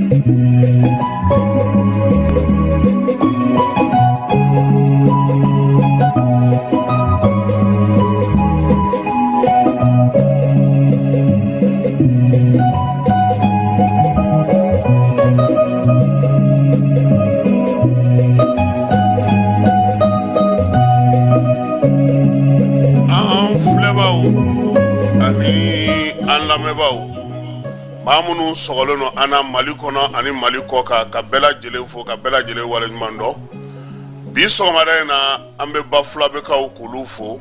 An filɛbaw ani an lamɛnbaaw, maa minnu sɔgɔlen don an na Mali kɔnɔ ani Mali kɔkan, ka bɛɛ lajɛlen fo, ka bɛɛ lajɛlen waleɲuman dɔn. Bi sɔgɔmada in na, an bɛ Bafulabɛkaw k'olu fo,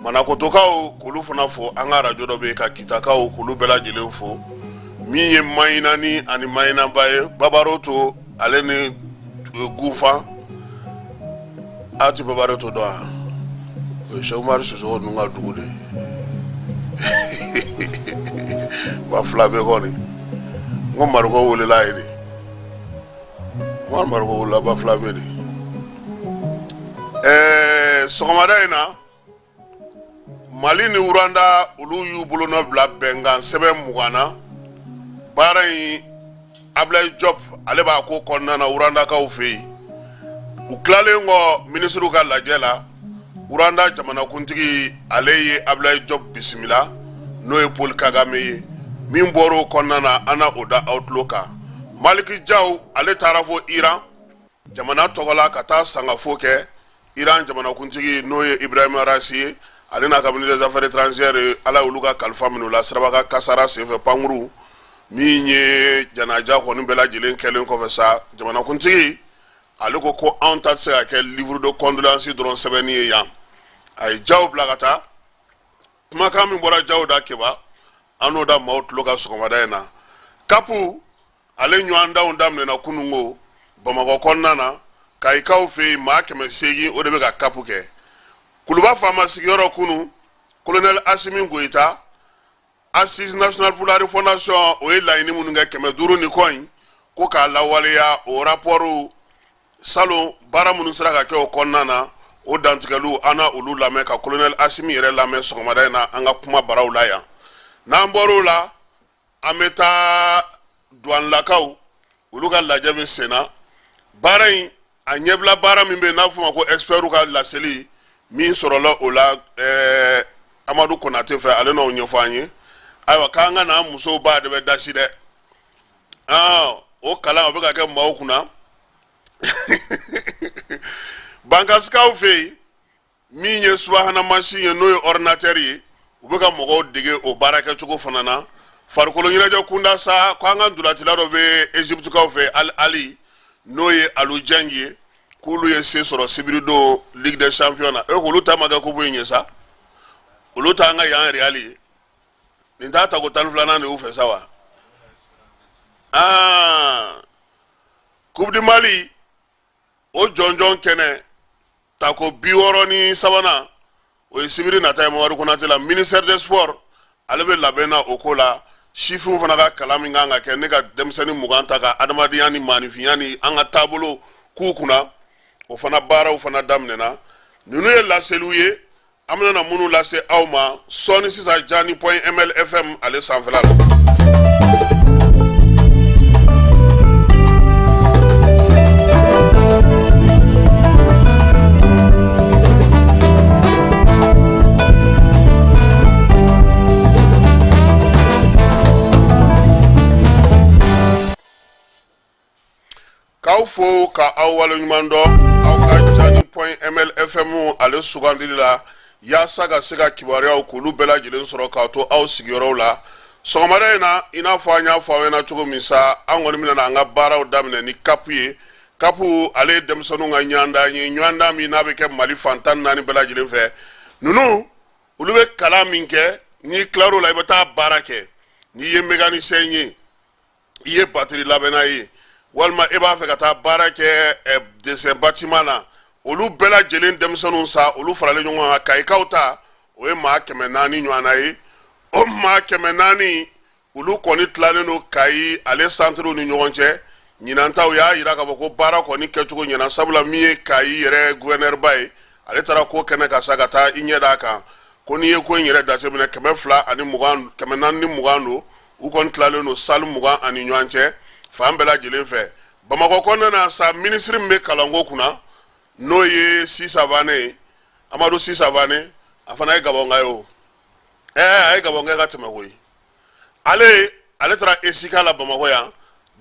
Manakotokaw k'olu fana fo, an ka arajo dɔ bɛ yen, ka Kitakaw k'olu bɛɛ lajɛlen fo. Min ye Mayinani ani Mayinaba ye, Babaroto ale ni Gunfan, aw tɛ Babaroto dɔn wa? O ye Sɛki Umaru Sisɔkɔ ninnu ka dugu de ye. Bafulabɛ kɔni, n ko Mariko wolola yen de. Umaru Mariko wolola Bafulabɛ de. Ɛɛ, sɔgɔmada in na, Mali ni Rwanda, olu y'u bolonɔ bila bɛnkan sɛbɛn 20 na. Baara in, Ablaye Diop ale b'a ko kɔnɔna na Rwandakaw fɛ yen. U tilalen kɔ minisiriw ka lajɛ la, Rwanda jamanakuntigi ale ye Ablaye Diop bisimila, n'o ye Paul Kagame ye. Min bɔra o kɔnɔna na, an na o da aw tulo kan. Maliki Jaw ale taara fo Iran jamana tɔgɔ la ka taa sangafo kɛ Iran jamanakuntigi, n'o ye Ibrahim Raisi ye, ale n'a ka ministre des affaires étrangères. Ala y'olu ka kalifa minɛ u la siraba kasara senfɛ, pankuru min ye. Janaja kɔni bɛɛ lajɛlen kɛlen kɔfɛ sa, jamanakuntigi ale ko ko anw ta tɛ se ka kɛ livre de condoléance dɔrɔn sɛbɛnni ye yan. A ye Jaw bila ka taa. Kumakan min bɔra Jaw da, Keba, an n'o da maaw tulo kan sɔgɔmada in na. CAP ale ɲɔgɔndanw daminɛna kununko Bamakɔ kɔnɔna na, Kayikaw fɛ yen. Maa 800, o de bɛ ka CAP kɛ. Kuluba faama sigiyɔrɔ kunu, Colonel Asimi Goyita. Assise nationale pour la refondation, o ye laɲini minnu kɛ 500 ni kɔ in ko k'a lawaleya, o rapport salon, baara minnu sera ka kɛ o kɔnɔna na, o dantigɛliw, an na olu lamɛn, ka Colonel Asimi yɛrɛ lamɛn sɔgɔmada in na an ka kuma baraw la yan. N'an bɔr'o la, an bɛ taa duwanilakaw, olu ka lajɛ bɛ sen na. Baara in a ɲɛbila baara min bɛ yen, n'a bɛ f'o ma ko expertw ka laseli min sɔrɔla o la, Amadu Konate fɛ, ale n'o ɲɛfɔ an ye. Ayiwa, k'an ka n'an musow ba de bɛ dasi dɛ. O kalan o bɛ ka kɛ maaw kunna Bankasikaw fɛ yen. Min ye subahana mansin ye, n'o ye ordinateur ye, u bɛ ka mɔgɔw dege o baara kɛcogo fana na. Farikolo ɲɛnajɛ kunda sa, ko an ka ntolacila dɔ bɛ Egyptekaw fɛ, Al Ahly, n'o ye Aliou Dieng ye, k'olu ye se sɔrɔ sibiridon Ligue des champions na. E k'olu ta ma kɛ coupe in ye sa, olu t'an ka yan Real ye. Nin t'a tako 12nan de y'u fɛ sa wa. Aa, Coupe du Mali, o jɔnjɔn kɛnɛ tako 63nan, o ye sibiri nata ye Mamadu Konate la. Ministère des sports ale bɛ labɛn na o ko la. Sifinw fana ka kalan min kan ka kɛ, ne ka denmisɛnnin 20 ta ka adamadenya ni maaninfinya ni an ka taabolo k'u kunna, o fana baaraw fana daminɛna. Ninnu ye laseliw ye an bɛna minnu lase aw ma sɔɔni sisan, Jani point ml FM ale sanfɛla la. K'aw fo ka aw waleɲuman dɔn aw ka Jani point ml FM ale sugandili la, yaasa ka se ka kibaruyaw k'olu bɛɛ lajɛlen sɔrɔ k'a to aw sigiyɔrɔw la sɔgɔmada in na. I n'a fɔ an y'a fɔ aw ɲɛna cogo min sa, an kɔni bɛna an ka baaraw daminɛ ni CAP ye. CAP ale ye denmisɛnninw ka ɲɔgɔndan ye, ɲɔgɔndan min n'a bɛ kɛ Mali fan 14 bɛɛ lajɛlen fɛ. Ninnu, olu bɛ kalan min kɛ, n'i tilar'o la, i bɛ taa baara kɛ. N'i ye mécanicien ye, i ye batiri labɛnna ye, walima e b'a fɛ ka taa baara kɛ dessin bâtiment na, olu bɛɛ lajɛlen denmisɛnninw sa, olu faralen ɲɔgɔn kan. Kayikaw ta, o ye maa 400 ɲɔgɔnna ye. O maa 400, olu kɔni tilalen don Kayi ale santiriw ni ɲɔgɔn cɛ. Ɲinan ta, u y'a yira k'a fɔ ko baara kɔni kɛcogo ɲɛna, sabula min ye Kayi yɛrɛ guvɛnɛriba ye, ale taara ko kɛnɛ kan sa ka taa i ɲɛ d'a kan. Ko n'i ye ko in yɛrɛ jateminɛ, 220, 420 don. U kɔni tilalen don salle 20 ani ɲɔgɔn cɛ. Fan bɛɛ lajɛlen fɛ Bamakɔ kɔnɔna na sa, minisiri min bɛ kalanko kunna, n'o ye Si Savane ye, Amadu Si Savane, a fana ye Gabɔnka ye. O ɛɛ, a ye Gabɔnkɛ ka tɛmɛ koyi. Ale taara ESICA la Bamakɔ yan.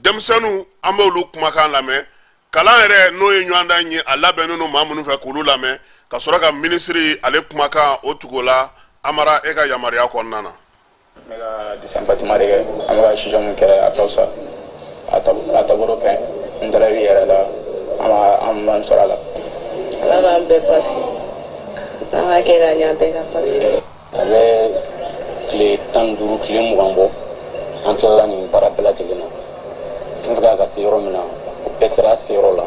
Denmisɛnninw, an b'olu kumakan lamɛn. Kalan yɛrɛ, n'o ye ɲɔgɔndan ye, a labɛnnen don maa minnu fɛ, k'olu lamɛn ka sɔrɔ ka minisiri ale kumakan o tugu o la. Amara, e ka yamaruya kɔnɔna na. N bɛ ka dessin bâtiment de kɛ. An bɛ ka sujet mun kɛ, a ka fisa, a taabolo ka ɲi. N taara i yɛrɛ la, an b'a an b'an sɔrɔ a la. Ala k'an bɛɛ pasi, an ka kɛ ka ɲɛ, bɛɛ ka pasi. A bɛ tile 15, tile 20 bɔ, an tilala nin baara bɛɛ lajɛlen na. Fɛn fɛn kan ka se yɔrɔ min na, o bɛɛ sera a seyɔrɔ la.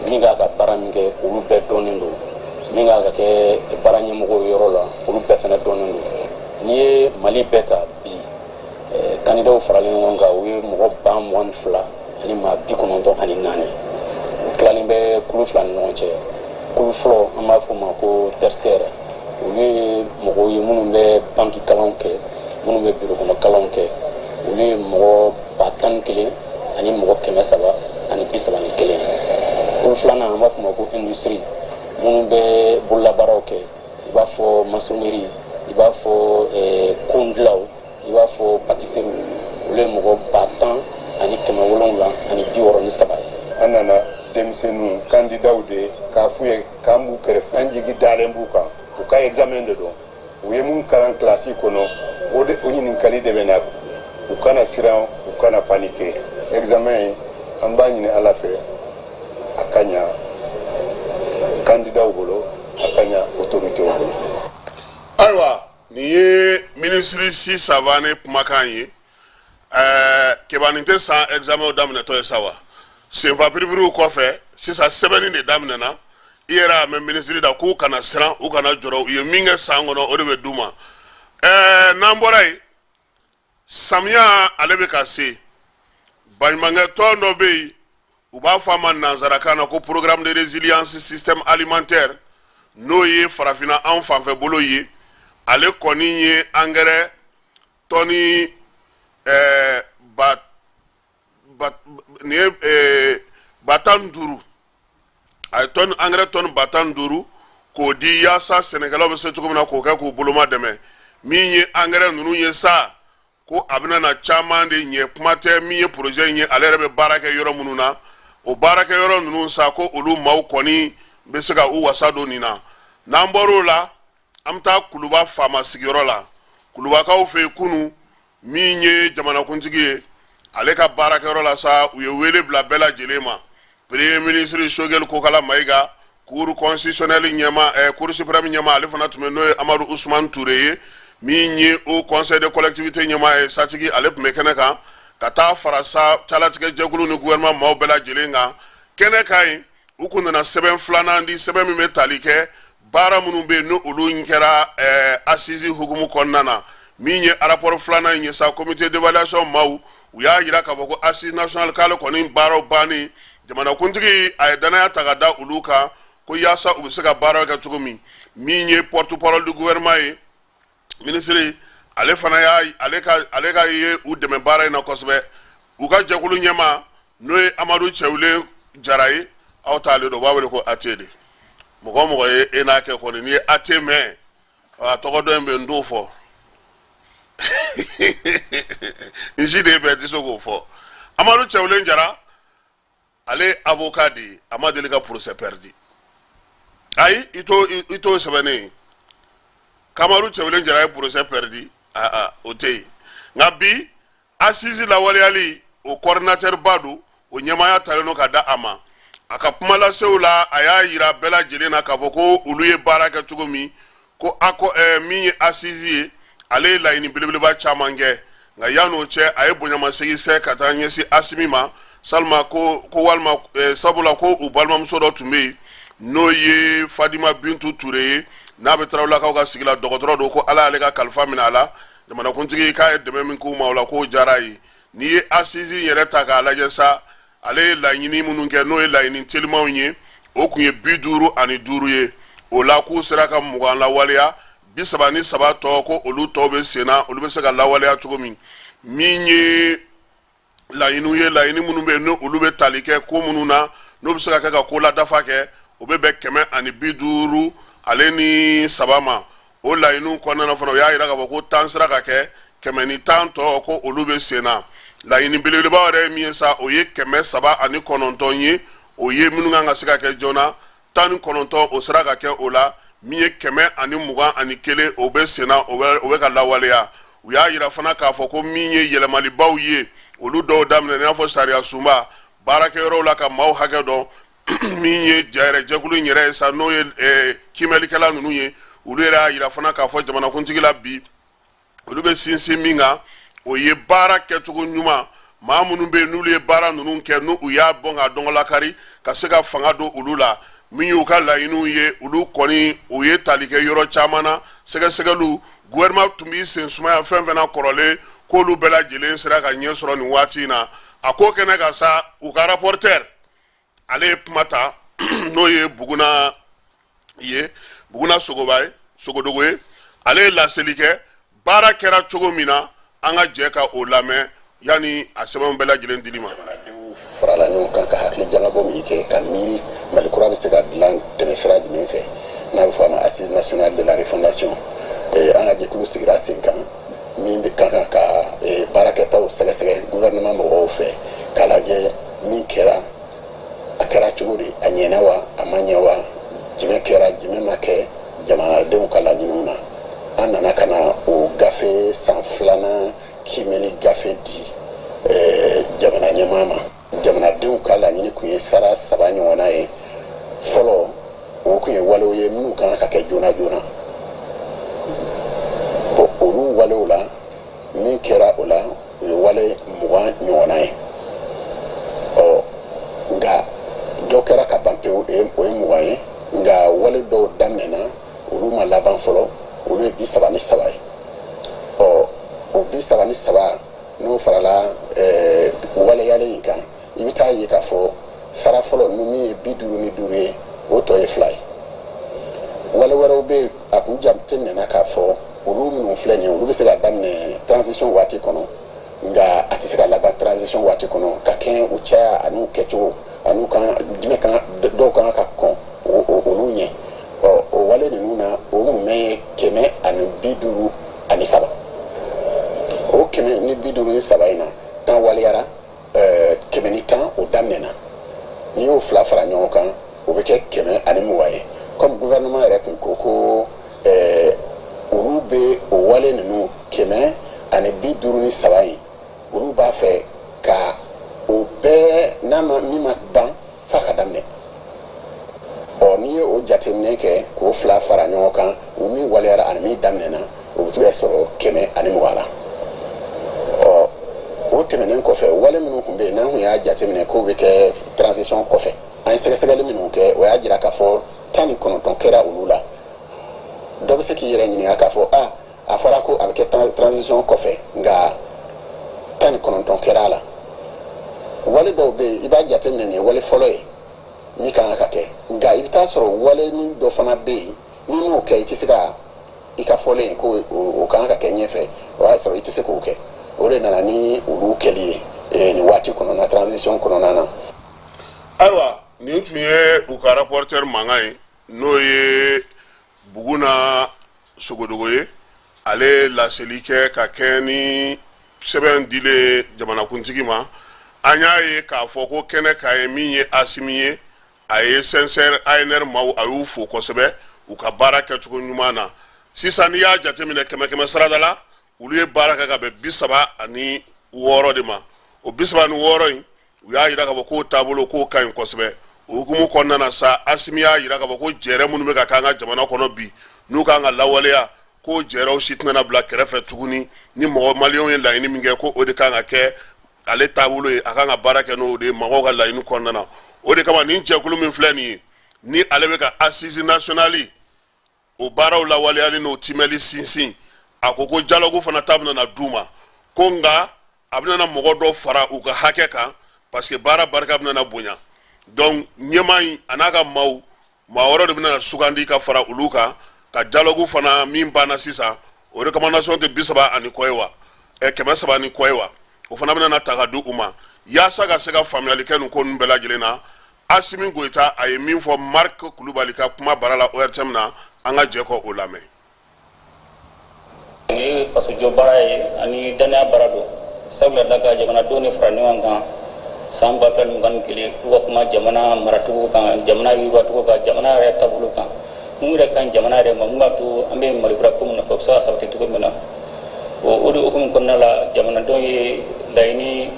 Min kan ka baara min kɛ, olu bɛɛ dɔnnen don. Min kan ka kɛ baara ɲɛmɔgɔw yɔrɔ la, olu bɛɛ fana dɔnnen don. N'i ye Mali bɛɛ ta bi, kandidaw faralen ɲɔgɔn kan, u ye mɔgɔ 22,094. U tilalen bɛ kulu fila ni ɲɔgɔn cɛ. Kulu fɔlɔ, an b'a fɔ o ma ko tertiaire, olu ye mɔgɔw ye minnu bɛ banki kalanw kɛ, minnu bɛ biro kɔnɔ kalanw kɛ. Olu ye mɔgɔ 11,331. Kulu filanan, an b'a fɔ o ma ko industrie, minnu bɛ bololabaaraw kɛ, i b'a fɔ maçonnerie, i b'a fɔ kondilaw, i b'a fɔ pâtisserie, olu ye mɔgɔ 10,763 ye. An nana denmisɛnninw, kandidaw de ye, k'a f'u ye k'an b'u kɛrɛfɛ, an jigi dalen b'u kan. U ka examen de don, u ye mun kalan kilasi kɔnɔ, o de o ɲininkali de bɛ na. U kana siran, u kana paniquer. Examen ye, an b'a ɲini Ala fɛ, a ka ɲa kandidaw bolo, a ka ɲa autoritéw bolo. Ayiwa, nin ye minisiri Si Savane kumakan ye. Keba, nin tɛ san examen daminɛtɔ ye sa wa? Senfa piripiriw kɔfɛ, sisan sɛbɛnni de daminɛna. I yɛrɛ y'a mɛn minisiri da k'u kana siran, u kana jɔrɔ, u ye min kɛ san kɔnɔ, o de bɛ d'u ma. N'an bɔra yen, samiya ale bɛ ka se. Baɲumankɛ tɔn dɔ bɛ yen, u b'a fɔ a ma nanzarakan na ko Programme de résilience système alimentaire, n'o ye farafinna anw fanfɛ bolo ye. Ale kɔni ye angɛrɛ tɔni ba ba nin ye 15,000, a ye tɔni angɛrɛ tɔni 15,000 k'o di, yaasa sɛnɛkɛlaw bɛ se cogo min na k'o kɛ k'u boloma dɛmɛ. Min ye angɛrɛ ninnu ye sa, ko a bɛna na caman de ɲɛ. Kuma tɛ min ye projet in ye, ale yɛrɛ bɛ baara kɛ yɔrɔ minnu na, o baarakɛ yɔrɔ ninnu sa, ko olu maaw kɔni bɛ se ka u wasa don nin na. N'an bɔr'o la, an bɛ taa Kuluba faama sigiyɔrɔ la, Kulubakaw fɛ yen. Kunu, min ye jamanakuntigi ye, ale ka baarakɛyɔrɔ la sa, u ye wele bila bɛɛ lajɛlen ma. Premier ministre Choguel Kokala Mayiga, cour constitutionnelle ɲɛma, cour suprême ɲɛma, ale fana tun bɛ, n'o ye Amadu Usman Ture ye. Min ye haut conseil de collectivité ɲɛma ye, Satigi, ale tun bɛ kɛnɛ kan, ka taa fara sa calatigɛ jɛkulu ni gouvernement maaw bɛɛ lajɛlen kan kɛnɛ kan yen. U kun nana sɛbɛn filanan di, sɛbɛn min bɛ tali kɛ baara minnu bɛ yen, ni olu kɛra assise hukumu kɔnɔna na. Min ye rapport filanan in ye sa, comité d'évaluation maaw, u y'a jira k'a fɔ ko assise nationale k'ale kɔni baaraw bannen, jamanakuntigi a ye danaya ta ka da olu kan, ko yaasa u bɛ se ka baaraw kɛ cogo min. Min ye porte parole du gouvernement ye, minisiri, ale fana y'a ale ka ye u dɛmɛ baara in na kosɛbɛ. U ka jɛkulu ɲɛmaa, n'o ye Amadu Cɛwulen Jara ye, aw t'ale dɔn, u b'a wele ko AT de. Mɔgɔ o mɔgɔ ye e n'a kɛ kɔni, n'i ye AT mɛn, a tɔgɔ dɔ in bɛ yen, n t'o fɔ, n si de ye bɛɛ tɛ se k'o fɔ. Amadu Cɛwulen Jara, ale ye avocat de ye, a ma deli ka procès perdu. Ayi, i t'o sɛbɛnnen ye k'Amadu Cɛwulen Jara ye procès perdu, aa, o tɛ yen. Nka bi assise lawaleyali, o coordinateur ba don, o ɲɛmaaya talen don ka da a ma. A ka kumalasew la, a y'a yira bɛɛ lajɛlen na k'a fɔ ko olu ye baara kɛ cogo min, ko a ko min ye assise ye, ale ye laɲini belebeleba caman kɛ. Nka yan'o cɛ, a ye bonyamasegin sɛ ka taa ɲɛsin Asimi ma salima ko walima sabula ko u balimamuso dɔ tun bɛ yen, n'o ye Fadima Bintu Ture ye, n'a bɛ Tarawelelakaw ka sigi la, dɔgɔtɔrɔ don, ko Ala y'ale ka kalifa minɛ a la. Jamanakuntigi k'a ye dɛmɛ min k'u ma o la, k'o diyara a ye. N'i ye assise yɛrɛ ta k'a lajɛ sa, ale ye laɲini minnu kɛ, n'o ye laɲini telimanw ye, o tun ye 55 ye. O la, k'u sera ka 20 lawaleya, 33 tɔ, ko olu tɔw bɛ sen na, olu bɛ se ka lawaleya cogo min. Min ye Laɲiniw ye laɲini minnu bɛ yen, ni olu bɛ tali kɛ ko minnu na, n'o bɛ se ka kɛ ka ko ladafa kɛ, o bɛ bɛn 153 ma. O laɲiniw kɔnɔna na fana, u y'a jira k'a fɔ ko 10 sera ka kɛ, 110 tɔ ko olu bɛ sen na. Laɲini belebeleba yɛrɛ ye min ye sa, o ye 309 ye. O ye minnu kan ka se ka kɛ joona, 19 o sera ka kɛ o la. Min ye 121, o bɛ senna, o bɛ ka lawaleya. U y'a jira fana k'a fɔ ko min ye yɛlɛmalibaw ye, olu dɔw daminɛ, i n'a fɔ sariya sunba baarakɛyɔrɔw la ka maaw hakɛ dɔn. Min ye jɛkulu in yɛrɛ ye sa, n'o ye kiimɛlikɛla ninnu ye, olu yɛrɛ y'a jira fana k'a fɔ jamanakuntigi la bi, olu bɛ sinsin min kan, o ye baara kɛcogo ɲuman. Maa minnu bɛ yen, n'olu ye baara ninnu kɛ, n'u u y'a bɔn k'a dɔngɔlakari, ka se ka fanga don olu la. Min y'u ka laɲiniw ye, olu kɔni u ye tali kɛ yɔrɔ caman na. Sɛgɛsɛgɛliw, gouvernement tun b'i sen sumaya fɛn fɛn na kɔrɔlen, k'olu bɛɛ lajɛlen sera ka ɲɛ sɔrɔ nin waati in na. A ko kɛnɛ kan sa, u ka rapporteur, ale ye kuma ta, n'o ye Buguna ye, Buguna Sogoba ye, Sogodogo ye. Ale ye laseli kɛ baara kɛra cogo min na. An ka jɛ ka o lamɛn yanni a sɛbɛnw bɛɛ lajɛlen dili ma. Jamanadenw farala ɲɔgɔn kan ka hakili jagabɔ min kɛ ka miiri Mali kura bɛ se ka dilan tɛmɛsira jumɛn fɛ, n'a bɛ fɔ a ma Assise nationale de la refondation, an ka jɛkulu sigira sen kan min bɛ ka kan ka baarakɛtaw sɛgɛsɛgɛ gouvernement mɔgɔw fɛ, k'a lajɛ min kɛra, a kɛra cogo di, a ɲɛna wa, a ma ɲɛ wa, jumɛn kɛra, jumɛn ma kɛ jamanadenw ka laɲiniw na. An nana ka na o gafe san filanan kiimɛli gafe di jamana ɲɛmaa ma. Jamanadenw ka laɲini tun ye sara saba ɲɔgɔnna ye. Fɔlɔ, o tun ye walew ye minnu kan ka kɛ joona joona. Bon, olu walew la, min kɛra o la, o ye wale 20 ɲɔgɔnna ye. Ɔ nka dɔ kɛra ka ban pewu, o ye 20 ye. Nka wale dɔw daminɛna, olu ma laban fɔlɔ, olu ye 33 ye. Ɔ o 33, n'o farala waleyalen in kan, i bɛ taa ye k'a fɔ sara fɔlɔ ni min ye 55 ye, o tɔ ye fila ye. Wale wɛrɛw bɛ yen, a kun jateminɛna k'a fɔ olu minnu filɛ nin ye, olu bɛ se ka daminɛ transition waati kɔnɔ, nka a tɛ se ka laban transition waati kɔnɔ, ka kɛɲɛ u caya an'u kɛcogo an'u kan jumɛn kan, dɔw kan ka kɔn olu ɲɛ. Ɔ o wale ninnu na, o mumɛ ye 153. O 153 in na, 10 waleyara, 110 o daminɛna. N'i y'o fila fara ɲɔgɔn kan, o bɛ kɛ 120 ye. Comme gouvernement yɛrɛ tun ko ko olu bɛ o wale ninnu 153 in, olu b'a fɛ ka o bɛɛ n'a ma min ma ban f'a ka daminɛ. Ɔ n'i ye o jateminɛ kɛ k'o fila fara ɲɔgɔn kan, o min waleyara ani min daminɛna, o bɛ to sɔrɔ 120 la. Ɔ o tɛmɛnen kɔfɛ, wale minnu tun bɛ yen n'an tun y'a jateminɛ k'o bɛ kɛ transition kɔfɛ, an ye sɛgɛsɛgɛli minnu kɛ, o y'a jira k'a fɔ 19 kɛra olu la. Dɔ bɛ se k'i yɛrɛ ɲininka k'a fɔ a a fɔra ko a bɛ kɛ transition kɔfɛ, nka 19 kɛra a la. Wale dɔw bɛ yen, i b'a jateminɛ nin ye wale fɔlɔ ye min kan ka kɛ, nka i bɛ taa sɔrɔ wale min dɔ fana bɛ yen, n'i m'o kɛ, i tɛ se ka i ka fɔlen ko o kan ka kɛ ɲɛfɛ, o y'a sɔrɔ i tɛ se k'o kɛ. O de nana ni olu kɛli ye nin waati kɔnɔna, transition kɔnɔna na. Ayiwa, nin tun ye u ka rapporteur mankan ye, n'o ye Buguna Sogodogo ye. Ale ye laseli kɛ ka kɛɲɛ ni sɛbɛn dilen jamanakuntigi ma. An y'a ye k'a fɔ ko kɛnɛ kan ye, min ye Asimi ye, a ye CNSR ANR maaw, a y'u fo kosɛbɛ u ka baara kɛcogo ɲuman na. Sisan, n'i y'a jateminɛ kɛmɛ kɛmɛ sarada la, olu ye baara kɛ ka bɛn 36 de ma. O 36 in, u y'a jira k'a fɔ k'o taabolo k'o ka ɲi kosɛbɛ. O hukumu kɔnɔna na sa, Asimi y'a jira k'a fɔ ko jɛrɛ minnu bɛ ka k'an ka jamana kɔnɔ bi, n'u kan ka lawaleya, k'o jɛrɛw si tɛna bila kɛrɛfɛ tuguni. Ni mɔgɔ maliyɛnw ye laɲini min kɛ, ko o de kan ka kɛ ale taabolo ye, a kan ka baara kɛ n'o de ye mɔgɔw ka laɲini kɔnɔna na. O de kama, nin jɛkulu min filɛ nin ye, ni ale bɛ ka assise nationale o baaraw lawaleyali n'o timɛli sinsin, a ko ko dialogue fana ta bɛna na d'u ma, ko nka a bɛna na mɔgɔ dɔ fara u ka hakɛ kan, parce que baara barika bɛna na bonya. Donc ɲɛmaa in a n'a ka maaw, maa wɛrɛ de bɛna na sugandi ka fara olu kan ka dialogue fana min banna sisan. O recommandation tɛ bi saba ani kɔ ye wa, 300 ni kɔ ye wa. O fana bɛna na ta ka di u ma yaasa ka se ka faamuyali kɛ nin ko ninnu bɛɛ lajɛlen na. Asimi Goyita, a ye min fɔ Marc Kulubali ka kuma bara la ORTM na, an ka jɛ k'o lamɛn. Nin ye fasojɔ baara ye ani dannaya baara don, sabula da ka jamanadenw de fara ɲɔgɔn kan san 2021 k'u ka kuma jamana maracogo kan, jamana yiriwacogo kan, jamana yɛrɛ taabolo kan, mun yɛrɛ ka ɲi jamana yɛrɛ ma, mun b'a to an bɛ Malikura ko min nɔfɛ, o bɛ se ka sabati cogo min na. O de hukumu kɔnɔna la, jamanadenw ye laɲini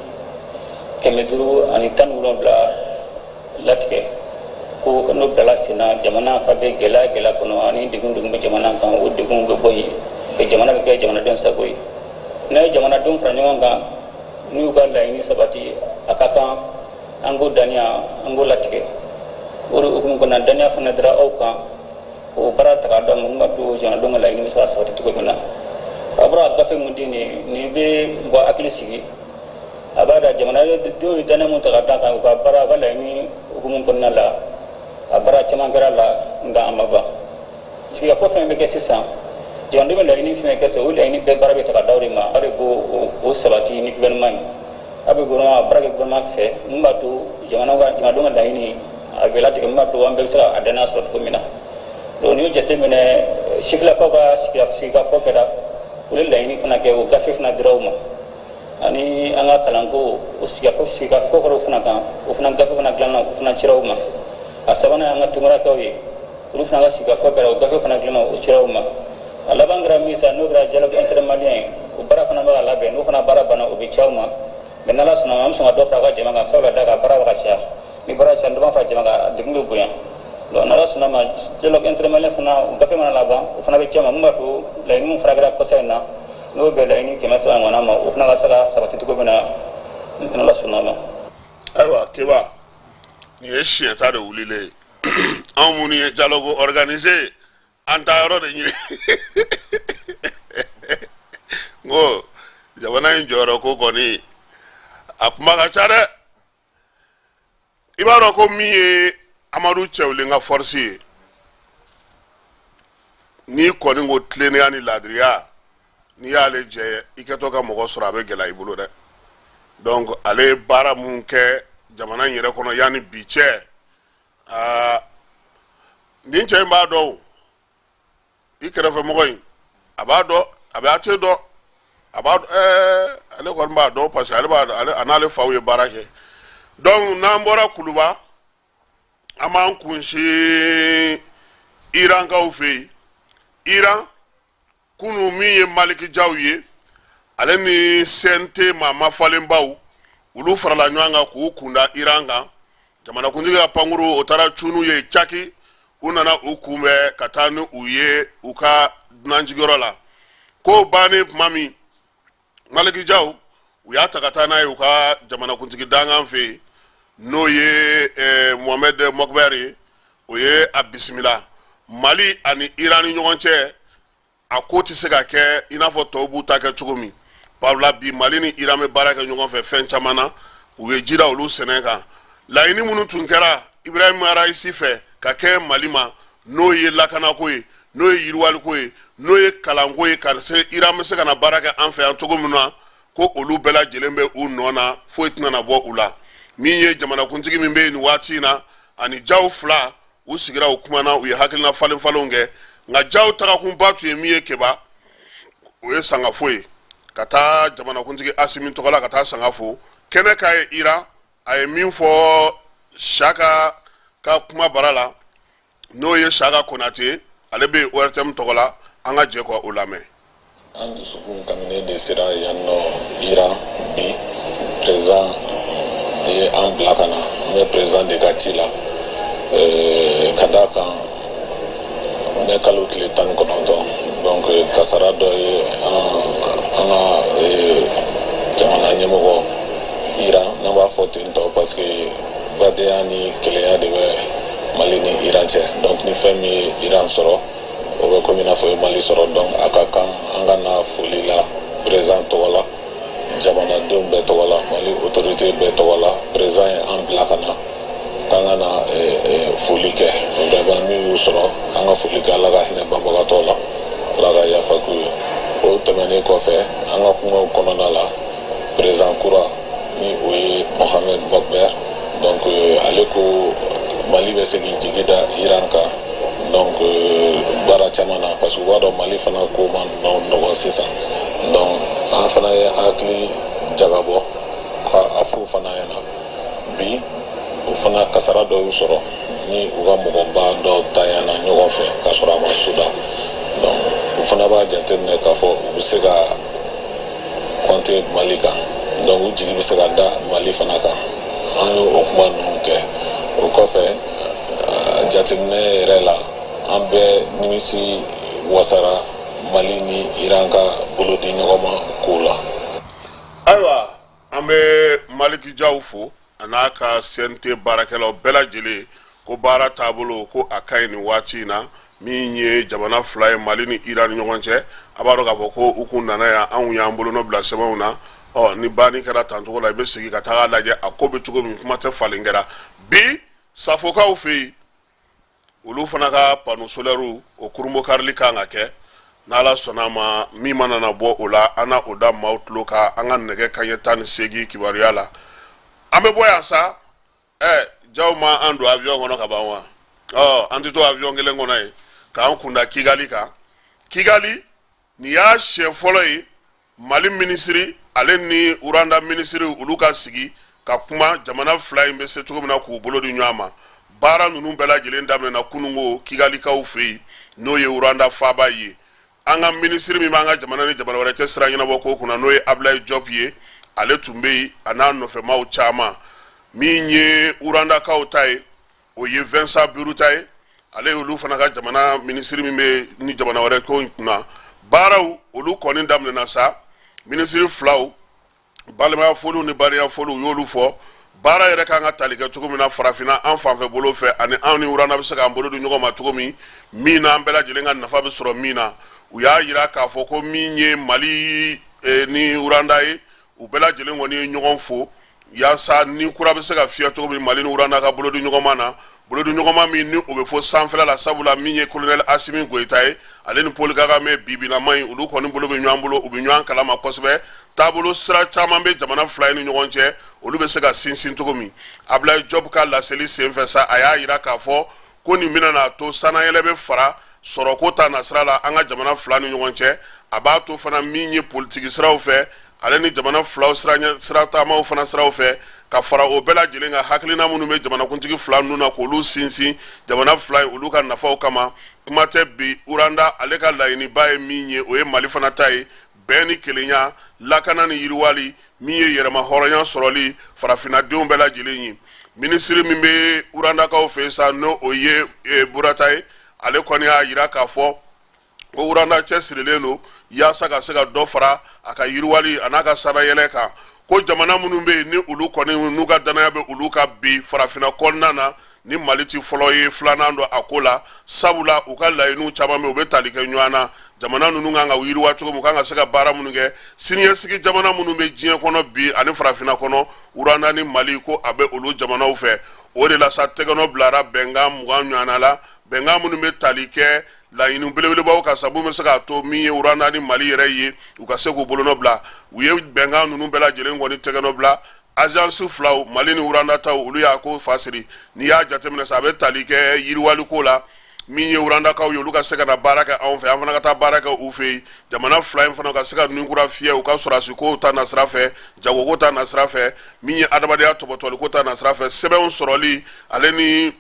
517 latigɛ ko n'o bilala sen na, jamana ka bɛ gɛlɛya gɛlɛya kɔnɔ ani degun degun bɛ jamana kan, o degun bɛ bɔ yen, jamana bɛ kɛ jamanadenw sago ye. N'a ye jamanadenw fara ɲɔgɔn kan, n'u y'u ka laɲini sabati, a ka kan an k'o daniya, an k'o latigɛ. O de hukumu kɔnɔna, daniya fana dira aw kan, o baara ta k'a d'a ma, mun b'a to jamanadenw ka laɲini bɛ se ka sabati cogo min na. A bɔra ka gafe mun di nin, nin bɛ mɔgɔ hakili sigi. A b'a da jamanadenw ye daniya mun ta ka d'a kan u ka baara, u ka laɲini hukumu kɔnɔna la, a baara caman kɛra la, nka a ma ban. Sigikafɔ fɛn bɛ kɛ sisan, jamanadenw bɛ laɲini fɛn kɛ sisan, o laɲini bɛɛ baara bɛ ta ka d'aw de ma. Aw de b'o o sabati ni gouvernement ye, aw bɛ gouvernement baara kɛ gouvernement fɛ, mun b'a to jamana ka jamanadenw ka laɲini a bɛ latigɛ, mun b'a to an bɛɛ bɛ se ka a dannaya sɔrɔ cogo min na. Donc n'i y'o jateminɛ, sifilakaw ka sigikafɔ kɛra, olu ye laɲini fana kɛ, o gafe fana dira u ma, ani an ka kalanko, o sigikafɔ kɛra o fana kan, o fana gafe fana dilanna, o fana cira u ma. A sabanan y'an ka tunkarakɛw ye, olu fana ka sigikafɔ kɛra, o gafe fana dilanna, o cira u ma. A laban kɛra min sa, n'o kɛra dialogue intermalien ye, o baara fana bɛ ka labɛn. N'o fana baara banna, o bɛ ci aw ma. Mais n'Ala sɔnna, an bɛ sɔn ka dɔ fara a ka jama kan, sabula da ka baara bɛ ka caya. Ni baara caya, dɔ b'a fara jama kan, degun bɛ bonya. Donc n'Ala sɔnna ma, dialogue intermalien fana, o gafe mana laban, o fana bɛ ci aw ma, mun b'a to laɲini min fana kɛra kɔsa in na, n'o bɛ laɲini 300 ɲɔgɔnna ma, o fana ka se ka sabati cogo min na, n'Ala sɔnna ma. Ayiwa Keba, nin ye siɲɛta de wulilen ye. Anw minnu ye dialogue organisé, an taa yɔrɔ de ɲini. N ko jamana in jɔyɔrɔ ko kɔni, a kuma ka ca dɛ. I b'a dɔn ko min ye Amadu Cɛwlen ka force ye, n'i kɔni ko tilennenya ni laadiriya, n'i y'ale jɛ i kɛtɔ ka mɔgɔ sɔrɔ, a bɛ gɛlɛya i bolo dɛ. Donc ale ye baara mun kɛ jamana in yɛrɛ kɔnɔ yanni bi cɛ, aa, nin cɛ in b'a dɔn. O i kɛrɛfɛmɔgɔ in, a b'a dɔn, a bɛ a tɛ dɔn, a b'a ale kɔni b'a dɔn, parce que ale b'a ale a n'ale faw ye baara kɛ. Donc n'an bɔra Kuluba, an b'an kunsin Irankaw fɛ yen. Iran kunu, min ye Maliki Jaw ye, ale ni CNT maa mafalenbaw, olu farala ɲɔgɔn kan k'u kunda Iran kan. Jamanakuntigi ka pankuru, o taara cunu ye caki, u nana u kunbɛn ka taa ni u ye u ka dunanjigiyɔrɔ la. Ko bannen tuma min, Maliki Jaw, u y'a ta ka taa n'a ye u ka jamanakuntigi dankan fɛ yen, n'o ye Mohamed Mokbɛr ye. O ye a bisimila. Mali ani Iran ni ɲɔgɔn cɛ, a ko tɛ se ka kɛ i n'a fɔ tɔw b'u ta kɛ cogo min. Babula bi, Mali ni Iran bɛ baara kɛ ɲɔgɔn fɛ fɛn caman na. U ye jida olu sɛnɛ kan. Laɲini minnu tun kɛra Ibrahim Raisi fɛ ka kɛ Mali ma, n'o ye lakanako ye, n'o ye yiriwaliko ye, n'o ye kalanko ye, ka se Iran bɛ se ka na baara kɛ an fɛ yan cogo min na, ko olu bɛɛ lajɛlen bɛ u nɔ na, foyi tɛna na bɔ u la. Min ye jamanakuntigi min bɛ yen nin waati in na, ani Jaw fila, u sigira, u kumana, u ye hakilina falen falenw kɛ. Nka Jaw tagakunba tun ye min ye Keba, o ye sangafo ye, ka taa jamanakuntigi Asimi tɔgɔ la ka taa sangafo kɛnɛ k'a ye Iran. A ye min fɔ Saka ka kuma bara la, n'o ye Saka Konate, ale bɛ ORTM tɔgɔ la, an ka jɛ ka o lamɛn. An dusukun kaminen de sera yan nɔ Iran bi. Président ye an bila ka na, an bɛ président de ka ci la, ka d'a kan mɛ kalo tile 19, donc kasara dɔ ye an ka jamana ɲɛmɔgɔ Iran. N'an b'a fɔ ten tɔ, parce que badenya ni kelenya de bɛ Mali ni Iran cɛ. Donc ni fɛn min ye Iran sɔrɔ, o bɛ komi i n'a fɔ o ye Mali sɔrɔ. Donc a ka kan an ka na foli la président tɔgɔ la, jamanadenw bɛɛ tɔgɔ la, Mali autorité bɛɛ tɔgɔ la. Président ye an bila ka na k'an ka na foli kɛ. Vraiment, min y'u sɔrɔ, an ka foli kɛ. Ala ka hinɛ banbagatɔ la, Ala ka yafa k'u ye. O tɛmɛnen kɔfɛ, an ka kumaw kɔnɔna la, Président kura ni o ye Mohamed Mokhber, donc ale ko Mali bɛ se k'i jigi da Iran kan, donc baara caman na, parce que u b'a dɔn Mali fana ko ma nɔgɔn sisan. Donc an fana ye hakili jagabɔ ka a f'u fana ɲɛna bi, o fana kasara dɔw y'u sɔrɔ ni u ka mɔgɔba dɔw tanyana ɲɔgɔn fɛ k'a sɔrɔ a ma suda. Donc u fana b'a jateminɛ k'a fɔ u bɛ se ka compter Mali kan, donc u jigi bɛ se ka da Mali fana kan. An y'o o kuma ninnu kɛ. O kɔfɛ, jateminɛ yɛrɛ la, an bɛɛ nimisi wasara Mali ni Iran ka bolodi ɲɔgɔn ma kow la. Ayiwa, an bɛ Maliki Jaw fo, a n'a ka CNT baarakɛlaw bɛɛ lajɛlen, ko baara taabolo ko a ka ɲi nin waati in na. Min ye jamana fila ye, Mali ni Iran ni ɲɔgɔn cɛ, a b'a dɔn k'a fɔ ko u kun nana yan, anw y'an bolonɔ bila sɛbɛnw na. Ɔ ni banni kɛra tancogo la, i bɛ segin ka taga lajɛ a ko bɛ cogo min. Kuma tɛ falen kɛra bi Safokaw fɛ yen, olu fana ka panneau solaire o kurunbonkarili kan ka kɛ. N'Ala sɔnna a ma, min mana na bɔ o la, an na o da maaw tulo kan an ka nɛgɛ kanɲɛ 18 kibaruya la. An bɛ bɔ yan sa. Ɛ jaw ma an don avion kɔnɔ ka ban wa? Ɔ an tɛ to avion kelen kɔnɔ yen k'an kunda Kigali kan. Kigali, nin y'a siɲɛ fɔlɔ ye Mali minisiri ale ni Rwanda minisiri olu ka sigi ka kuma, jamana fila in bɛ se cogo min na k'u bolo di ɲɔgɔn ma. Baara ninnu bɛɛ lajɛlen daminɛna kunungo Kigalikaw fɛ yen, n'o ye Rwanda faaba ye. An ka minisiri min b'an ka jamana ni jamana wɛrɛ cɛ sira ɲɛnabɔ ko kunna, n'o ye Abulayi Jɔp ye, ale tun bɛ yen, a n'a nɔfɛmaw caman. Min ye Rwandakaw ta ye, o ye Vincent Biruta ye, ale y'olu fana ka jamana minisiri min bɛ ni jamana wɛrɛ ko in kunna. Baaraw olu kɔni daminɛna sa. Minisiri filaw, balimaya foliw ni badenya foliw u y'olu fɔ. Baara yɛrɛ kan ka tali kɛ cogo min na farafinna an fanfɛ bolo fɛ, ani anw ni Rwanda bɛ se k'an bolo di ɲɔgɔn ma cogo min, min na an bɛɛ lajɛlen ka nafa bɛ sɔrɔ min na. U y'a yira k'a fɔ ko min ye Mali ni Rwanda ye, u bɛɛ lajɛlen kɔni ye ɲɔgɔn fo yaasa ni kura bɛ se ka fiyɛ cogo min Mali ni Rwanda ka bolodi ɲɔgɔnma na, bolodi ɲɔgɔnma min ni o bɛ fɔ sanfɛla la. Sabula min ye colonel Asimi Goyita ye, ale ni Paul Kagame bibinama in, olu kɔni bolo bɛ ɲɔgɔn bolo, u bɛ ɲɔgɔn kalama kosɛbɛ. Taabolo sira caman bɛ jamana fila in ni ɲɔgɔn cɛ, olu bɛ se ka sinsin cogo min. Abulayi Jɔp ka laseli senfɛ sa, a y'a yira k'a fɔ ko nin bɛna n'a to sannayɛlɛ bɛ fara sɔrɔko ta nasira la an ka jamana fila ni ɲɔgɔn cɛ. A b'a to fana min ye politiki siraw fɛ, ale ni jamana filaw sirataamaw fana siraw fɛ, ka fara o bɛɛ lajɛlen kan, hakilina minnu bɛ jamanakuntigi fila ninnu na, k'olu sinsin jamana fila in olu ka nafaw kama. Kuma tɛ bi, Rwanda ale ka laɲiniba ye min ye, o ye Mali fana ta ye: bɛn ni kelenya, lakana ni yiriwali, min ye yɛrɛma hɔrɔnya sɔrɔli farafinnadenw bɛɛ lajɛlen ye. Minisiri min bɛ Rwandakaw fɛ sa, n'o o ye Burata ye, ale kɔni y'a yira k'a fɔ ko Rwanda cɛsirilen don yaasa ka se ka dɔ fara a ka yiriwali a n'a ka sannayɛlɛ kan, ko jamana minnu bɛ yen ni olu kɔni n'u ka danaya bɛ olu kan bi farafinna kɔnɔna na, ni Mali ti fɔlɔ ye, filanan don a ko la. Sabula u ka laɲiniw caman bɛ, u bɛ tali kɛ ɲɔgɔn na. Jamana ninnu kan ka yiriwa cogo min, u kan ka se ka baara minnu kɛ, siniɲɛsigi jamana minnu bɛ diɲɛ kɔnɔ bi ani farafinna kɔnɔ, Rwanda ni Mali ko a bɛ olu jamanaw fɛ. O de la sa, tɛgɛnɔ bilara bɛnkan 20 ɲɔgɔnna la, bɛnkan minnu bɛ tali kɛ laɲini belebelebaw kan sabu bɛ se k'a to min ye Rwanda ni Mali yɛrɛ ye, u ka se k'u bolonɔ bila. U ye bɛnkan ninnu bɛɛ lajɛlen kɔni tɛgɛnɔ bila. Agence filaw, Mali ni Rwanda taw, olu y'a ko fasiri. N'i y'a jateminɛ sa, a bɛ tali kɛ yiriwaliko la. Min ye Rwandakaw ye, olu ka se ka na baara kɛ anw fɛ, an fana ka taa baara kɛ u fɛ yen. Jamana fila in fana ka se ka ninkura fiyɛ u ka sɔrɔdasiko ta nasira fɛ, jagoko ta nasira fɛ, min ye adamadenya tɔbɔtɔliko ta nasira fɛ, sɛbɛnw sɔrɔli, ale ni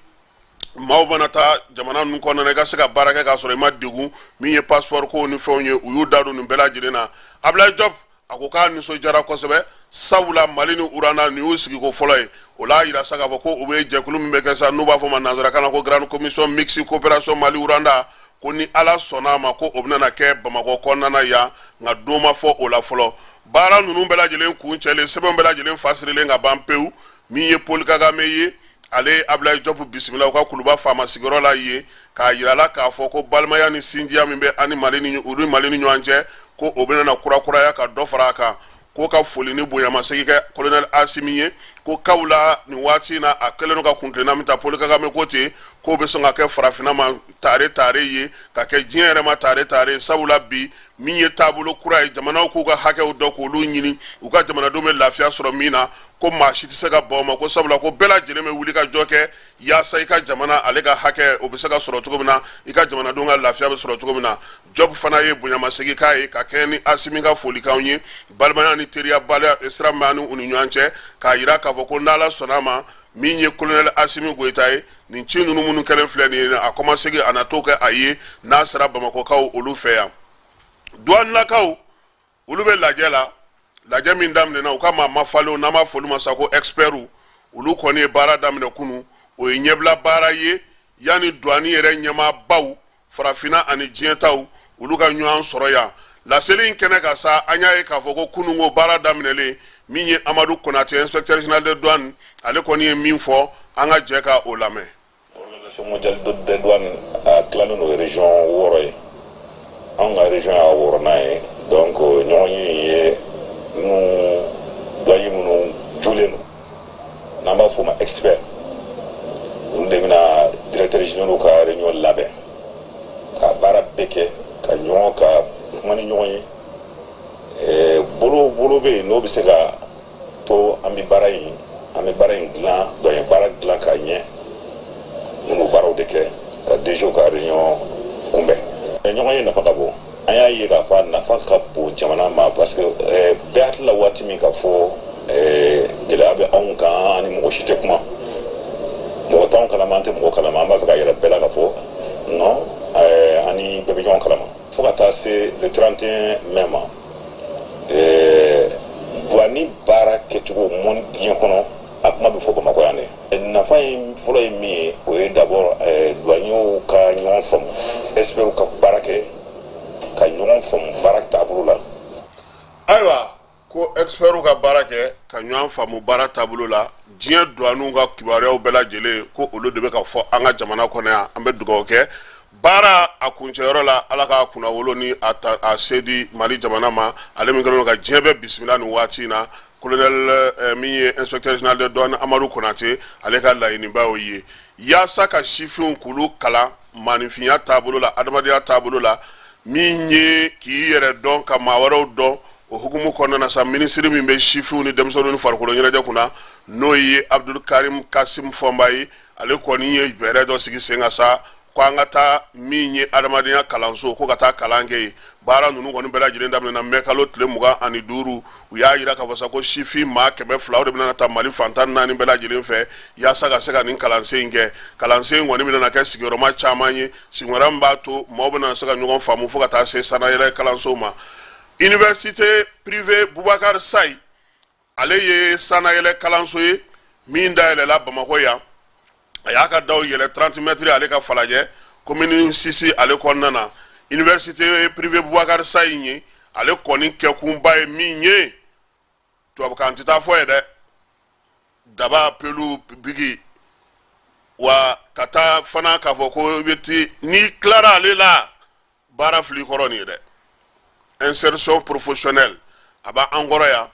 maaw mana taa jamana ninnu kɔnɔna na, i ka se ka baara kɛ k'a sɔrɔ i ma degun, min ye passeport ko ni fɛnw ye. U y'u da don nin bɛɛ lajɛlen na. Abulayi Jɔp a ko k'a nisɔndiyara kosɛbɛ, sabula Mali ni Rwanda nin y'u sigiko fɔlɔ ye. O l'a yira sa k'a fɔ ko u bɛ jɛkulu min bɛ kɛ sa, n'u b'a fɔ ma nanzarakan na ko Grande Commission Mixte Coopération Mali Rwanda, ko ni Ala sɔnna a ma, ko o bɛna kɛ Bamakɔ kɔnɔna na yan, nka don ma fɔ o la fɔlɔ. Baara ninnu bɛɛ lajɛlen kuncɛlen, sɛbɛnw bɛɛ lajɛlen fasirilen ka ban pewu, min ye Paul Kagame ye, ale ye Abulayi Jɔpu bisimila u ka kuluba faama sigiyɔrɔ la yen, k'a yira la k'a fɔ ko balimaya ni sinjiya min bɛ ani Mali ni u ni Mali ni ɲɔgɔn cɛ, ko o bɛna na kurakuraya ka dɔ fara a kan. Ko ka foli ni bonyamasegin kɛ colonel Asimi ye, ko kawula nin waati in na, a kɛlen don ka kuntilenna min ta, Paul Kagame ko ten, k'o bɛ sɔn ka kɛ farafinna ma tare tare ye, ka kɛ diɲɛ yɛrɛ ma tare tare. Sabula bi Min ye taabolo kura ye, jamanaw k'u ka hakɛw dɔn, k'olu ɲini, u ka jamanadenw bɛ lafiya sɔrɔ min na, ko maa si tɛ se ka ban o ma, ko sabula ko bɛɛ lajɛlen bɛ wuli ka jɔ kɛ yaasa i ka jamana ale ka hakɛ o bɛ se ka sɔrɔ cogo min na, i ka jamanadenw ka lafiya bɛ sɔrɔ cogo min na. Jɔp fana ye bonyamasegin k'a ye ka kɛɲɛ ni Asimi ka folikanw ye, balimaya ni teriya baliya sira min b'an ni u ni ɲɔgɔn cɛ, k'a yira k'a fɔ ko n'Ala sɔnna a ma, min ye kolonɛli Asimi Goyita ye, nin ci ninnu minnu kɛlen filɛ nin ye, a kɔmasegin a na t'o kɛ a ye n'a sera Bamakɔkaw olu fɛ yan. Duwanilakaw olu bɛ lajɛ la, lajɛ min daminɛna u ka maa mafalenw, n'an b'a fɔ olu ma sa ko experts, olu kɔni ye baara daminɛ kunu. O ye ɲɛbila baara ye yanni duwani yɛrɛ ɲɛmaabaw farafinna ani diɲɛ taw olu ka ɲɔgɔn sɔrɔ yan. Laseli in kɛnɛ kan sa, an y'a ye k'a fɔ ko kununko baara daminɛlen, min ye Amadu Konate, inspecteur général de douane, ale kɔni ye min fɔ, an ka jɛ ka o lamɛn. Organisation mondiale des douanes a tilalen don région 6 ye. Anw ka région y'a wɔɔrɔnan ye. Donc ɲɔgɔn ye in ye minnu douanier minnu jolen don, n'an b'a f'o ma expert, olu de bɛna directeur généraux ka réunion labɛn ka baara bɛɛ kɛ ka ɲɔgɔn ka kuma ni ɲɔgɔn ye. Bolo bolo bɛ yen n'o bɛ se ka to an bɛ baara in an bɛ baara in dilan, douanier baara dilan ka ɲɛ. Minnu baaraw de kɛ ka DG ka réunion kunbɛn. Ɲɔgɔn ye nafa ka bon, an y'a ye k'a fɔ a nafa ka bon jamana ma, parce que bɛɛ hakili la waati min ka fɔ gɛlɛya bɛ anw kan, ani mɔgɔ si tɛ kuma, mɔgɔ t'anw kalama, an tɛ mɔgɔ kalama. An b'a fɛ ka yɛrɛ bɛɛ la k'a fɔ non, an ni bɛɛ bɛ ɲɔgɔn kalama. Fo ka taa se le 31 mai ma, douane baara kɛcogo mɔn diɲɛ kɔnɔ, a kuma bɛ fɔ Bamakɔ yan dɛ. Nafa ye fɔlɔ ye min ye, o ye d'abord douaniers ka ɲɔgɔn faamu, experts ka baara kɛ ka ɲɔgɔn faamu baara taabolo la. Ayiwa, ko experts ka baara kɛ ka ɲɔgɔn faamu baara taabolo la, diɲɛ douaniw ka kibaruyaw bɛɛ lajɛlen, ko olu de bɛ ka fɔ an ka jamana kɔnɔ yan. An bɛ dugawu kɛ baara a kuncɛyɔrɔ la, Ala k'a kunnawolo ni a se di Mali jamana ma, ale min kɛlen don ka diɲɛ bɛɛ bisimila nin waati in na. Colonel min ye inspecteur général de douane Amadu Konate, ale ka laɲiniba y'o ye, yaasa ka sifinw k'olu kalan maaninfinya taabolo la, adamadenya taabolo la, min ye k'i yɛrɛ dɔn ka maa wɛrɛw dɔn. O hukumu kɔnɔna na sa, minisiri min bɛ sifinw ni denmisɛnninw ni farikolo ɲɛnajɛ kunna, n'o ye Abdul Karim Kasim Fɔnba ye, ale kɔni ye fɛɛrɛ dɔ sigi sen kan sa, ko an ka taa min ye adamadenya kalanso, ko ka taa kalan kɛ yen. Baara ninnu kɔni bɛɛ lajɛlen daminɛna mɛ kalo tile 25. U y'a yira k'a fɔ sa ko sifin maa 200, o de bɛna taa Mali fan 14 bɛɛ lajɛlen fɛ, yaasa ka se ka nin kalansen in kɛ. Kalansen in kɔni bɛna kɛ sigiyɔrɔma caman ye, sigiyɔrɔ min b'a to maaw bɛna se ka ɲɔgɔn faamu fo ka taa se sannayɛlɛ kalansow ma. Université privée Bubakari Sayi, ale ye sannayɛlɛ kalanso ye min dayɛlɛla Bamakɔ yan. A y'a ka daw yɛlɛ 30 mètres ale ka Falajɛ commune 6 ale kɔnɔna na. Université privée Bubakari Sayi ye, ale kɔni kɛkunba ye min ye, tubabukan tɛ taa fɔ ye dɛ, daba pelu bigi wa ka taa fana k'a fɔ ko i bɛ ti n'i tilara ale la baara fili kɔrɔ nin ye dɛ. Insertion professionnelle a b'an kɔrɔ yan.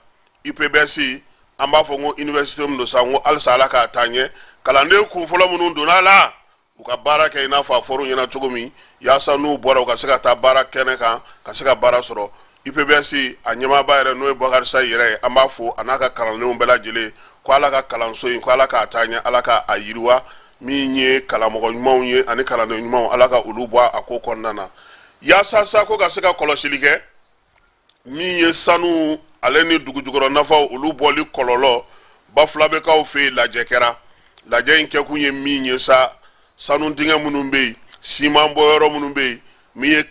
IPBS, an b'a fɔ n ko université min don sa, n ko halisa Ala k'a taa ɲɛ. Kalanden kun fɔlɔ minnu donna a la, u ka baara kɛ i n'a fɔ a fɔr'u ɲɛna cogo min, yaasa n'u bɔra u ka se ka taa baara kɛnɛ kan, ka se ka baara sɔrɔ. IPBS a ɲɛmaaba yɛrɛ, n'o ye Bakari Sayi yɛrɛ ye, an b'a fo a n'a ka kalandenw bɛɛ lajɛlen, ko Ala ka kalanso in, ko Ala k'a taa ɲɛ, Ala k'a yiriwa. Min ye karamɔgɔ ɲumanw ye ani kalanden ɲumanw, Ala ka olu bɔ a ko kɔnɔna na, yaasa sa ko ka se ka kɔlɔsili kɛ min ye sanu ale ni dugujukɔrɔ nafaw olu bɔli kɔlɔlɔ. Bafulabɛkaw fɛ yen, lajɛ kɛra. Lajɛ in kɛkun ye min ye sa, sanu dingɛ minnu bɛ yen, siman bɔyɔrɔ minnu bɛ yen, min ye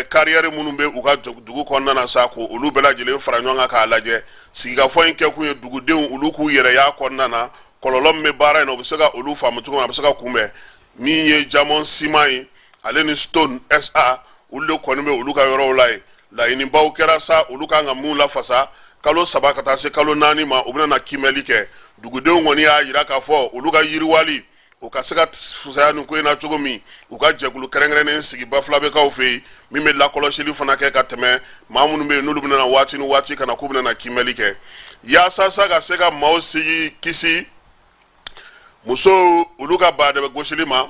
carrière minnu bɛ u ka dugu kɔnɔna na sa, ko olu bɛɛ lajɛlen fara ɲɔgɔn kan k'a lajɛ. Sigikafɔ in kɛkun ye dugudenw olu k'u yɛrɛ y'a kɔnɔna na, kɔlɔlɔ min bɛ baara in na, u bɛ se ka olu faamu cogo min, a bɛ se ka kunbɛn. Min ye Diamond Ciment ye, ale ni Stone SA, olu de kɔni bɛ olu ka yɔrɔw la yen. Laɲinibaw kɛra sa, olu kan ka mun lafasa kalo 3 ka taa se kalo 4 ma, u bɛna na kiimɛli kɛ. Dugudenw kɔni y'a jira k'a fɔ olu ka yiriwali o ka se ka fusaya nin ko in na cogo min, u ka jɛkulu kɛrɛnkɛrɛnnen sigi Bafulabɛkaw fɛ yen, min bɛ lakɔlɔsili fana kɛ ka tɛmɛ maa minnu bɛ yen n'olu bɛna na waati ni waati ka na k'u bɛna na kiimɛli kɛ, yaasa sa ka se ka maaw sigi kisi musow olu ka baadɛbɛ gosili ma,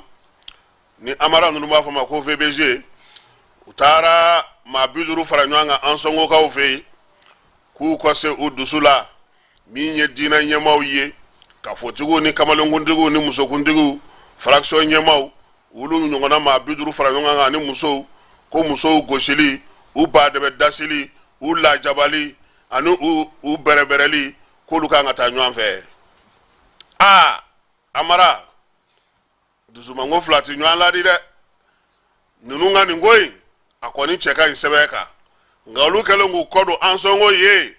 ni amara ninnu b'a fɔ ma ko VBG. U taara maa 50 fara ɲɔgɔn kan Ansɔngokaw fɛ yen k'u ka se u dusu la. Min ye diinɛ ɲɛmaaw ye, kafotigiw ni kamalenkuntigiw ni musokuntigiw, fraction ɲɛmaaw, olu ɲɔgɔnna maa 50 fara ɲɔgɔn kan ani musow, ko musow gosili, u badɛbɛ dasili, u lajabali ani u bɛrɛbɛrɛli, k'olu kan ka taa ɲɔgɔn fɛ. Aa Amara, dusumango fila tɛ ɲɔgɔn ladi dɛ. Ninnu ka nin ko in, a kɔni cɛ ka ɲi sɛbɛn kan, nka olu kɛlen k'u kɔ don Ansɔngo ye,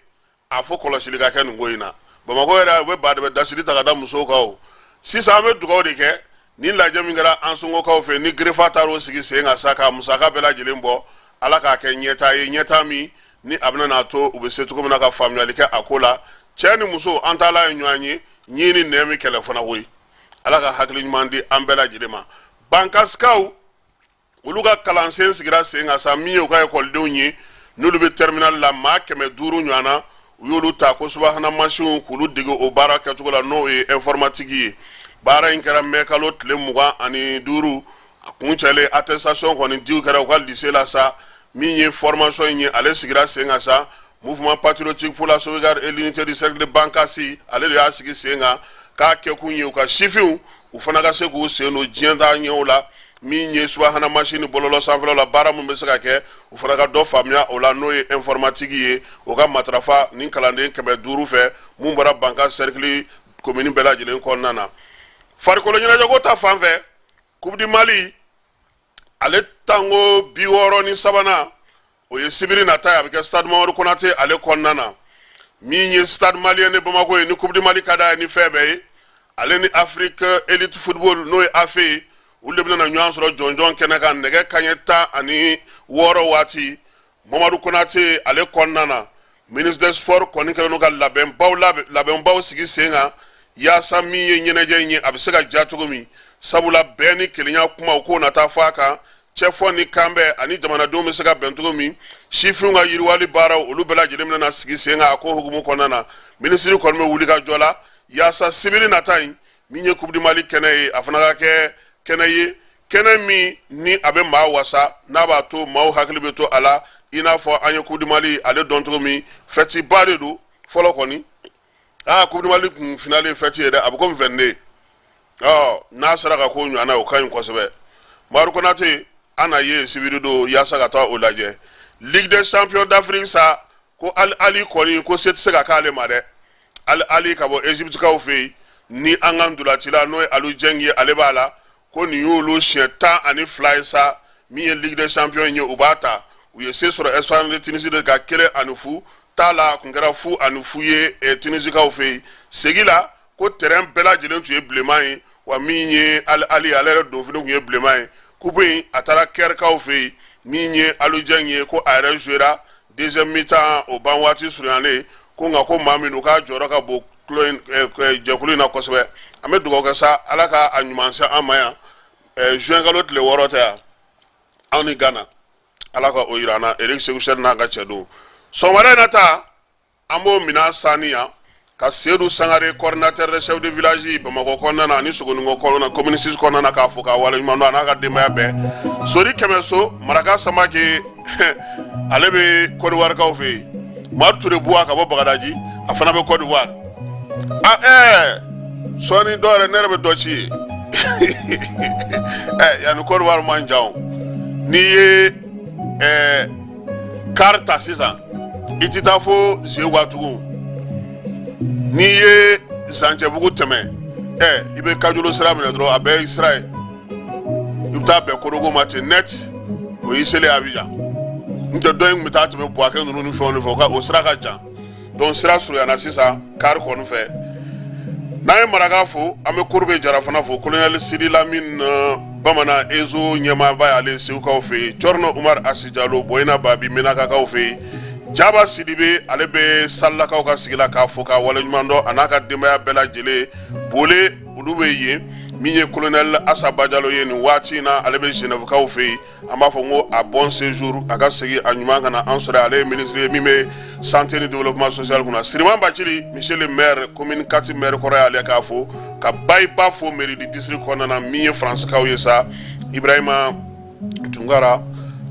a fo kɔlɔsili ka kɛ nin ko in na. Bamakɔ yɛrɛ, u bɛ badɛbɛ dasili ta ka da musow kan. O sisan, an bɛ dugawu de kɛ ni lajɛ min kɛra Ansɔngokaw fɛ, ni gerefa taar'o sigi sen kan sa, k'a musaka bɛɛ lajɛlen bɔ, Ala k'a kɛ ɲɛtaa ye, ɲɛtaa min ni a bɛna n'a to u bɛ se cogo min na ka faamuyali kɛ a ko la. Cɛ ni muso, an taala ye ɲɔgɔn ye, ɲin ni nɛn bɛ kɛlɛ fana koyi. Ala ka hakili ɲuman di an bɛɛ lajɛlen ma. Bankasikaw, olu ka kalansen sigira sen kan sa. Min ye u ka ekɔlidenw ye, n'olu bɛ terminal la, maa 500 ɲɔgɔn na, u y'olu ta ko subahana mansinw, k'olu dege o baara kɛcogo la, n'o ye informatique ye. Baara in kɛra mɛ kalo tile 25, a kuncɛlen, attestation kɔni diw kɛra u ka lycée la sa. Min ye formation in ye, ale sigira sen kan sa. Mouvement patriotique pour la sauvegarde et l'unité du cercle de Bankasi, ale de y'a sigi sen kan, k'a kɛkun ye u ka sifinw, u fana ka se k'u sen don diɲɛ taa ɲɛw la. Min ye subahana mansin ni bɔlɔlɔ sanfɛlaw la, baara min bɛ se ka kɛ, u fana ka dɔ faamuya o la, n'o ye informatique ye. O ka matarafa ni kalanden 500 fɛ, mun bɔra Banka cercle commune bɛɛ lajɛlen kɔnɔna na. Farikolo ɲɛnajɛko ta fan fɛ, Coupe du Mali, ale tanko 63nan, o ye sibiri nata ye, a bɛ kɛ Stade Mamadu Konate ale kɔnɔna na. Min ye Stade Malien de Bamako ye, ni Coupe du Mali ka d'a ye ni fɛn bɛɛ ye, ale ni Afrique Elite Football, n'o ye AFE ye, olu de bɛna ɲɔgɔn sɔrɔ jɔnjɔn kɛnɛ kan nɛgɛ kaɲɛ 16 waati Mamadu Konate ale kɔnɔna na. Ministre des sports kɔni kɛlen don ka labɛnbaw sigi sen kan yaasa min ye ɲɛnajɛ in ye, a bɛ se ka ja cogo min, sabula bɛn ni kelenya kumaw k'o na taa fɔ a kan, cɛfɔ ni kanbɛn ani jamanadenw bɛ se ka bɛn cogo min, sifinw ka yiriwali baaraw, olu bɛɛ lajɛlen bɛna sigi sen kan. A ko hukumu kɔnɔna na, minisiri kɔni bɛ wuli ka jɔ la yaasa sibiri nata in, min ye Coupe du Mali kɛnɛ ye, a fana ka kɛ kɛnɛ ye, kɛnɛ min ni a bɛ maa wasa, n'a b'a to maaw hakili bɛ to a la, i n'a fɔ an ye Coupe du Mali ale dɔn cogo min. Fɛtiba de don fɔlɔ kɔni. Aa, Coupe du Mali kun finale ye fɛti ye dɛ, a bɛ komi 22. Ɔ n'a sera ka ko ɲɔgɔnna ye, o ka ɲi kosɛbɛ. Mamadu Konate, an na ye sibiri don yaasa ka taa o lajɛ. Ligue des champions d'Afrique sa, ko Al Ahly kɔni, ko se tɛ se ka k'ale ma dɛ. Al Ahly ka bɔ Égyptekaw fɛ yen, ni an ka ntolacila n'o ye Aliou Dieng ye, ale b'a la, ko nin y'olu siɲɛ 12 ye sa, min ye Ligue des champions ye, u b'a ta. U ye se sɔrɔ Esperance de Tunisie de ka 1-0 ta la, kun kɛra 0-0 ye Tunisikaw fɛ yen. Segi la, ko terrain bɛɛ lajɛlen tun ye bilenman ye, wa min ye Al Ahly, ale yɛrɛ donfini tun ye bilenman ye. Coupe in, a taara Caire-kaw fɛ yen. Min ye Aliou Dieng ye, ko a yɛrɛ jouera deuxième mi-temps, o ban waati surunyalen ko, nka ko maa min don, k'a jɔyɔrɔ ka bon jɛkulu in na kosɛbɛ. An bɛ dugawu kɛ sa, Ala ka a ɲuman se an ma yan juin kalo tile 6 tɛ yan, anw ni Ghana, Ala ka o yira an na. Eric Sékou Chelle n'a ka cɛdenw, sɔgɔmada in na ta, an b'o minɛn sanni yan ka Seydou Sangare, coordinateur de chef de village Bamakɔ kɔnɔna na ani Sogonikɔ kɔnɔna, commune 6 kɔnɔna na, k'a fo k'a waleɲuman dɔn, a n'a ka denbaya bɛɛ. Sori Kɛmɛso, Maraka Samake, ale bɛ Côte d'Ivoire kaw fɛ yen. Madu Ture Buwa ka bɔ Bagadaji, a fana bɛ Côte d'Ivoire. A sɔɔni dɔw yɛrɛ, ne yɛrɛ bɛ dɔ ci ye yanni Côte d'Ivoire man jan o. N'i ye car ta sisan, i tɛ taa fo Zeguwa tugun. N'i ye Zancɛbugu tɛmɛ, i bɛ Kajolo sira minɛ dɔrɔn, a bɛɛ ye sira ye, i bɛ taa bɛn Korogo ma ten net, o y'i selen Abijan. N tɛ dɔ in tun bɛ taa tɛmɛ Buwakɛ ninnu ni fɛnw de fɛ, o sira ka jan. Donc sira surunyana sisan car kɔni fɛ. N'an ye Maraka fo, an bɛ Korube Jara fana fo, colonel Sidi Lamine Bamanan Ezo ɲɛmaaba y'ale ye Segukaw fɛ yen. Cɔrɔnɔ Umar Asi Jalo, Boyina Babi, Menakakaw fɛ yen. Jaba Sidibe, ale bɛ Salilakaw ka sigi la, k'a fo k'a waleɲuman dɔn, a n'a ka denbaya bɛɛ lajɛlen. Bole, olu bɛ yen. Min ye colonel Asa Bajalo ye nin waati in na, ale bɛ Genèvekaw fɛ yen. An b'a fɔ n ko a bon séjour, a ka segin a ɲuman ka na an sɔrɔ. Ale ye ministre ye min bɛ santé ni développement social kunna. Siriman Bacili, monsieur le maire, commune 4 maire kɔrɔ y'ale, k'a fo ka Bayiba fo mairie du district kɔnɔna na. Min ye Faransikaw ye sa, Ibrahima Tunkara,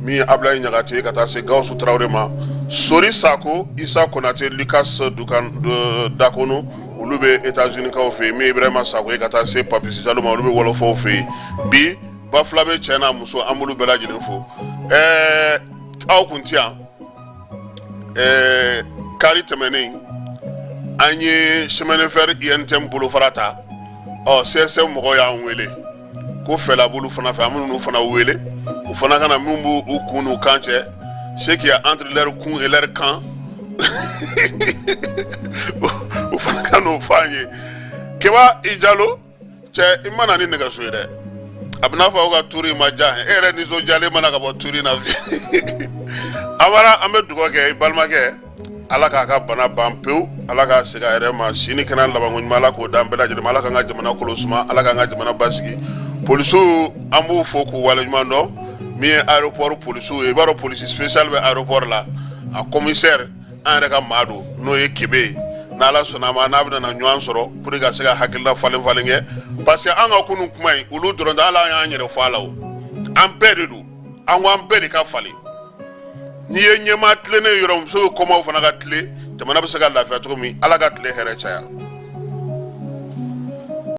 Min ye Abulayi Ɲagate ka taa se Gawusu Tarawele ma, Sori Sako, Isa Konate, Lucas Dukan Dakono, olu bɛ États-Unis kaw fɛ yen. Min ye Ibrahima Sako ye ka taa se Papisi Jalo ma, olu bɛ Wɔlɔfɔw fɛ yen. Bi Bafulabe cɛ n'a muso, an b'olu bɛɛ lajɛlen fo. Ɛɛ, aw kun ti yan. Ɛɛ, kari tɛmɛnen, an ye chemin de fer UNTM bolofara ta. Ɔ, CSM mɔgɔw y'an wele ko fɛla b'olu fana fɛ. An bɛ ninnu fana wele, u fana ka na min b'u u kun n'u kan cɛ, ce qu'il y a entre leur kun et leur kan, u fana ka n'o fɔ an ye. Keba i Jalo, cɛ, i ma na ni nɛgɛso ye dɛ. A bɛ n'a fɔ aw ka turu in ma diya e yɛrɛ nisɔndiyalen mana ka bɔ turu in na. Amara, an bɛ dugawu kɛ i balimakɛ, Ala k'a ka bana ban pewu, Ala k'a segin a yɛrɛ ma. Si ni kɛnɛya labanko ɲuman, Ala k'o d'an bɛɛ lajɛlen ma. Ala k'an ka jamana kolo suma, Ala k'an ka jamana basigi. Polisiw, an b'u fo k'u waleɲuman dɔn. Min ye aéroport polisiw ye, i b'a dɔn polisi spécial bɛ aéroport la, a commissaire an yɛrɛ ka maa don, n'o ye Kebe ye. N'Ala sɔnna a ma, n'a bɛna na ɲɔgɔn sɔrɔ pour que ka se ka hakilina falen falen kɛ, parce que an ka kunun kuma in, olu dɔrɔn tɛ, hali an y'an yɛrɛ fɔ a la o, an bɛɛ de don. An ko an bɛɛ de ka falen. N'i ye ɲɛmaa tilennen yɔrɔ, muso bɛ kɔmaw fana ka tile, jamana bɛ se ka lafiya cogo min. Ala ka tile hɛrɛ caya.